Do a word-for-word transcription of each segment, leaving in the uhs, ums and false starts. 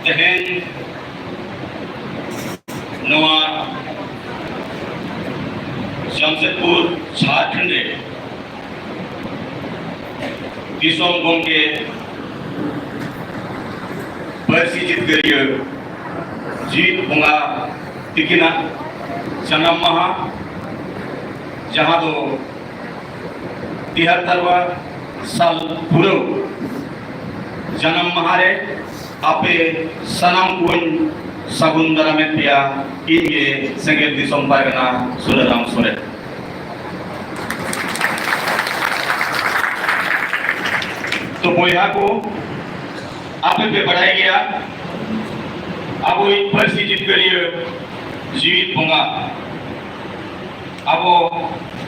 ᱛᱮᱦᱮᱧ ᱱᱚᱣᱟ ᱡᱟᱢᱥᱮᱫᱽᱯᱩᱨ ᱡᱷᱟᱨᱠᱷᱚᱸᱰ ᱨᱮ ᱫᱤᱥᱚᱢ ᱜᱚᱢᱠᱮ ᱯᱟᱹᱨᱥᱤ ᱡᱤᱛᱠᱟᱹᱨᱤᱭᱟᱹ ᱡᱤᱛ ᱵᱚᱸᱜᱟ ᱛᱤᱠᱤᱱᱟᱜ ᱡᱟᱱᱟᱢ ᱢᱟᱦᱟ, ᱡᱟᱦᱟᱸ ᱫᱚ ᱛᱤᱦᱟᱨ ᱛᱟᱨᱣᱟ ᱥᱟᱞ ᱯᱩᱨᱟᱹᱣ ᱡᱟᱱᱟᱢ ᱢᱟᱦᱟ ᱨᱮ ᱟᱯᱮ ᱥᱟᱱᱟᱢ ᱠᱚᱧ ᱥᱟᱹᱜᱩᱱ ᱫᱟᱨᱟᱢᱮᱫ ᱯᱮᱭᱟ, ᱤᱧ ᱜᱮ ᱥᱮᱸᱜᱮᱞ ᱫᱤᱥᱚᱢ ᱯᱟᱨᱜᱟᱱᱟ ᱥᱩᱱᱟᱹᱨᱟᱢ ᱥᱚᱨᱮᱱ᱾ ᱛᱚ ᱵᱚᱭᱦᱟ ᱠᱚ, ᱟᱯᱮ ᱯᱮ ᱵᱟᱲᱟᱭ ᱜᱮᱭᱟ, ᱟᱵᱚᱭᱤᱡ ᱯᱟᱹᱨᱥᱤ ᱡᱤᱛᱠᱟᱹᱨᱤᱭᱟᱹ ᱡᱤᱣᱤᱫ ᱵᱚᱸᱜᱟ ᱟᱵᱚ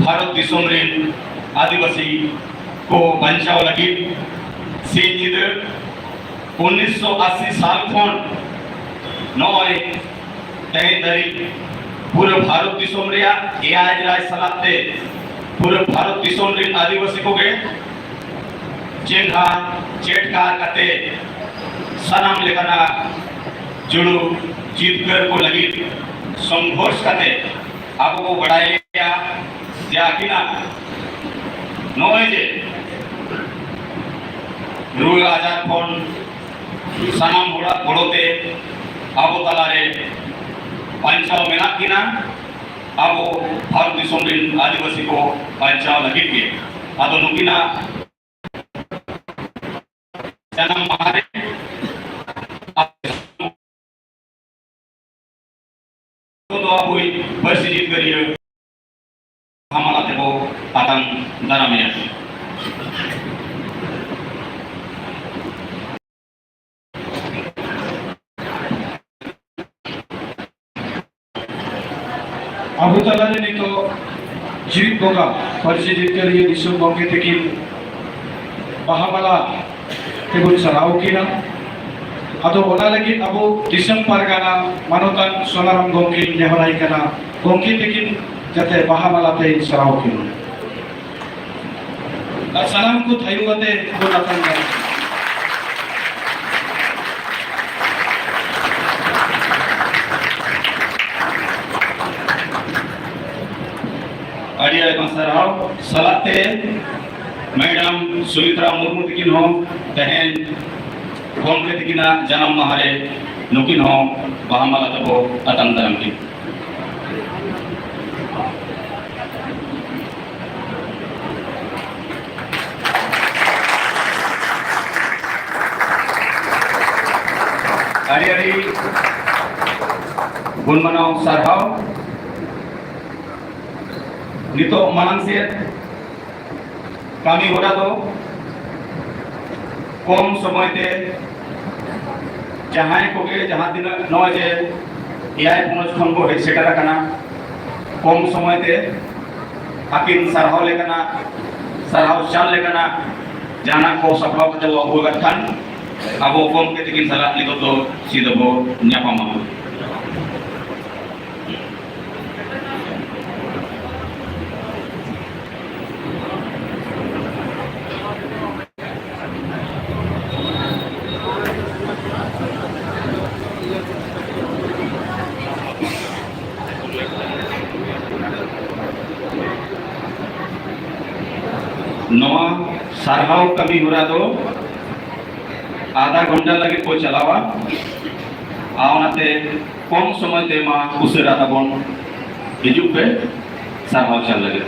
ᱵᱷᱟᱨᱚᱛ ᱫᱤᱥᱚᱢ ᱨᱮᱱ ᱟᱹᱫᱤᱵᱟᱹᱥᱤ ᱠᱚ ᱵᱟᱧᱪᱟᱣ ᱞᱟᱹᱜᱤᱫ ᱥᱤᱧ ᱧᱤᱫᱟᱹ ᱩᱱᱤᱥᱥᱚ ᱟᱥᱤ ᱥᱟᱞ ᱠᱷᱚᱱ ᱱᱚᱜᱼᱚᱭ ᱛᱮᱦᱮᱧ ᱫᱷᱟᱹᱨᱤᱡ ᱯᱩᱨᱟᱹ ᱵᱷᱟᱨᱚᱛ ᱫᱤᱥᱚᱢ ᱨᱮᱭᱟᱜ ᱮᱭᱟᱭ ᱨᱟᱡᱽ ᱥᱟᱞᱟᱜ ᱛᱮ ᱯᱩᱨᱟᱹ ᱵᱷᱟᱨᱚᱛ ᱫᱤᱥᱚᱢ ᱨᱮᱱ ᱟᱹᱫᱤᱵᱟᱹᱥᱤ ᱠᱚᱜᱮ ᱪᱮᱸᱜᱷᱟ ᱪᱮᱴᱠᱟ ᱠᱟᱛᱮ ᱥᱟᱱᱟᱢ ᱞᱮᱠᱟᱱᱟᱜ ᱡᱩᱲᱩ ᱡᱤᱛᱠᱟᱹᱨ ᱠᱚ ᱞᱟᱹᱜᱤᱫ ᱥᱚᱝᱜᱷᱚᱨᱥ ᱠᱟᱛᱮ ᱟᱵᱚ ᱵᱚ ᱵᱟᱲᱟᱭ ᱞᱮᱭᱟ ᱡᱮ ᱟᱹᱠᱤᱱᱟᱜ ᱱᱚᱜᱼᱚᱭ ᱡᱮ ᱨᱩᱣᱟᱹ ᱟᱡᱟᱨ ᱠᱷᱚᱱ ᱥᱟᱱᱟᱢ ᱦᱚᱲᱟᱜ ᱜᱚᱲᱚ ᱛᱮ ᱟᱵᱚ ᱛᱟᱞᱟᱨᱮ ᱵᱟᱧᱪᱟᱣ ᱢᱮᱱᱟᱜ ᱠᱤᱱᱟ᱾ ᱟᱵᱚ ᱵᱷᱟᱨᱚᱛ ᱫᱤᱥᱚᱢ ᱨᱮᱱ ᱟᱹᱫᱤᱵᱟᱹᱥᱤ ᱠᱚ ᱵᱟᱧᱪᱟᱣ ᱞᱟᱹᱜᱤᱫ ᱜᱮ᱾ ᱟᱫᱚ ᱱᱩᱠᱤᱱᱟᱜ ᱡᱟᱱᱟᱢ ᱢᱟᱦᱟ ᱨᱮ ᱟᱵᱚ ᱫᱚ ᱟᱵᱚᱭᱤᱡ ᱯᱟᱹᱨᱥᱤ ᱡᱤᱛᱠᱟᱹᱨᱤᱭᱟᱹ ᱦᱟᱢᱟᱞ ᱟᱛᱮ ᱵᱚ ᱟᱛᱟᱝ ᱫᱟᱨᱟᱢᱮᱭᱟ᱾ ᱟᱵᱚ ᱛᱟᱞᱟᱨᱮ ᱱᱤᱛᱚᱜ ᱡᱤᱣᱤᱫ ᱵᱚᱸᱜᱟ ᱯᱟᱹᱨᱥᱤ ᱡᱤᱛᱠᱟᱹᱨᱤᱭᱟᱹ ᱫᱤᱥᱚᱢ ᱜᱚᱢᱠᱮ ᱛᱟᱹᱠᱤᱱ ᱵᱟᱦᱟ ᱢᱟᱞᱟ ᱛᱮᱵᱚᱱ ᱥᱟᱨᱦᱟᱣ ᱠᱤᱱᱟ᱾ ᱟᱫᱚ ᱚᱱᱟ ᱞᱟᱹᱜᱤᱫ ᱟᱵᱚ ᱫᱤᱥᱚᱢ ᱯᱟᱨᱜᱟᱱᱟ ᱢᱟᱱᱚᱛᱟᱱ ᱥᱳᱱᱟᱨᱟᱢ ᱜᱚᱢᱠᱮᱧ ᱱᱮᱦᱚᱨᱟᱭ ᱠᱟᱱᱟ, ᱜᱚᱢᱠᱮ ᱛᱟᱹᱠᱤᱱ ᱡᱟᱛᱮ ᱵᱟᱦᱟ ᱢᱟᱞᱟ ᱛᱮᱭ ᱥᱟᱨᱦᱟᱣ ᱠᱤᱱ᱾ ᱟᱨ ᱥᱟᱱᱟᱢ ᱠᱚ ᱛᱷᱟᱭᱚ ᱠᱟᱛᱮ ᱵᱚᱱ ᱟᱛᱟᱝ ᱫᱟᱨᱟᱢ᱾ ᱟᱹᱰᱤ ᱟᱭᱢᱟ ᱥᱟᱨᱦᱟᱣ᱾ ᱥᱟᱞᱟᱜ ᱛᱮ ᱢᱮᱰᱟᱢ ᱥᱩᱢᱤᱛᱨᱟ ᱢᱩᱨᱢᱩ ᱛᱟᱹᱠᱤᱱ ᱦᱚᱸ ᱛᱮᱦᱮᱧ ᱜᱚᱢᱠᱮ ᱛᱟᱹᱠᱤᱱᱟᱜ ᱡᱟᱱᱟᱢ ᱢᱟᱦᱟ ᱨᱮ ᱱᱩᱠᱤᱱ ᱦᱚᱸ ᱵᱟᱦᱟ ᱢᱟᱞᱟ ᱛᱮᱵᱚ ᱟᱛᱟᱝ ᱫᱟᱨᱟᱢ ᱠᱤᱱ᱾ ᱟᱹᱰᱤ ᱟᱹᱰᱤ ᱜᱩᱱ ᱢᱟᱱᱟᱣ ᱥᱟᱨᱦᱟᱣ᱾ ᱱᱤᱛᱚᱜ ᱢᱟᱲᱟᱝ ᱥᱮᱫ ᱠᱟᱹᱢᱤ ᱦᱚᱨᱟ ᱫᱚ ᱠᱚᱢ ᱥᱚᱢᱚᱭ ᱛᱮ ᱡᱟᱦᱟᱸᱭ ᱠᱚᱜᱮ ᱡᱟᱦᱟᱸ ᱛᱤᱱᱟᱹᱜ ᱱᱚᱜᱼᱚᱭ ᱡᱮ ᱮᱭᱟᱭ ᱯᱚᱱᱚᱛ ᱠᱷᱚᱱ ᱵᱚ ᱦᱮᱡ ᱥᱮᱴᱮᱨ ᱟᱠᱟᱱᱟ, ᱠᱚᱢ ᱥᱚᱢᱚᱭ ᱛᱮ ᱟᱹᱠᱤᱱ ᱥᱟᱨᱦᱟᱣ ᱞᱮᱠᱟᱱᱟᱜ, ᱥᱟᱨᱦᱟᱣ ᱪᱟᱞ ᱞᱮᱠᱟᱱᱟᱜ ᱡᱟᱦᱟᱱᱟᱜ ᱠᱚ ᱥᱟᱯᱲᱟᱣ ᱠᱟᱛᱮ ᱵᱚ ᱟᱹᱜᱩ ᱟᱠᱟᱫ ᱠᱷᱟᱱ ᱟᱵᱚ ᱜᱚᱢᱠᱮ ᱛᱟᱹᱠᱤᱱ ᱥᱟᱞᱟᱜ ᱱᱤᱛᱚᱜ ᱫᱚ ᱥᱤᱫᱷᱟᱹ ᱵᱚ ᱧᱟᱯᱟᱢᱟ᱾ ᱱᱚᱣᱟ ᱥᱟᱨᱦᱟᱣ ᱠᱟᱹᱢᱤ ᱦᱚᱨᱟ ᱫᱚ ᱟᱫᱷᱟ ᱜᱷᱚᱱᱴᱟ ᱞᱟᱹᱜᱤᱫ ᱠᱚ ᱪᱟᱞᱟᱣᱟ, ᱟᱨ ᱚᱱᱟᱛᱮ ᱠᱚᱢ ᱥᱚᱢᱚᱭ ᱛᱮ ᱢᱟ ᱩᱥᱟᱹᱨᱟ ᱛᱟᱵᱚᱱ ᱦᱤᱡᱩᱜ ᱯᱮ ᱥᱟᱨᱦᱟᱣ ᱪᱟᱞ ᱞᱟᱹᱜᱤᱫ᱾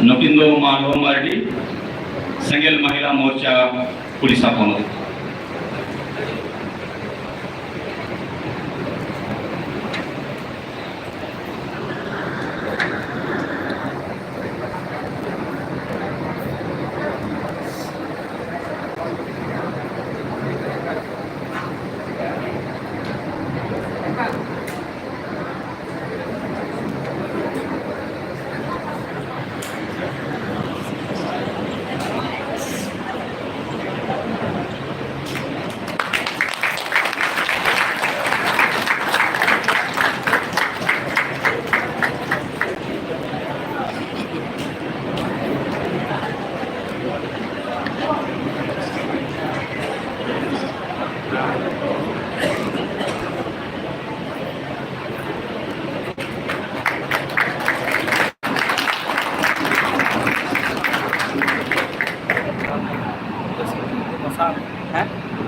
ᱱᱩᱠᱤᱱ ᱫᱚ ᱢᱟᱫᱷᱚᱵ ᱢᱟᱨᱰᱤ, ᱥᱮᱸᱜᱮᱞ ᱢᱚᱦᱤᱞᱟ ᱢᱳᱨᱪᱟ ᱩᱲᱤᱥᱥᱟ ᱯᱚᱱᱚᱛ᱾ ᱦᱮᱸ?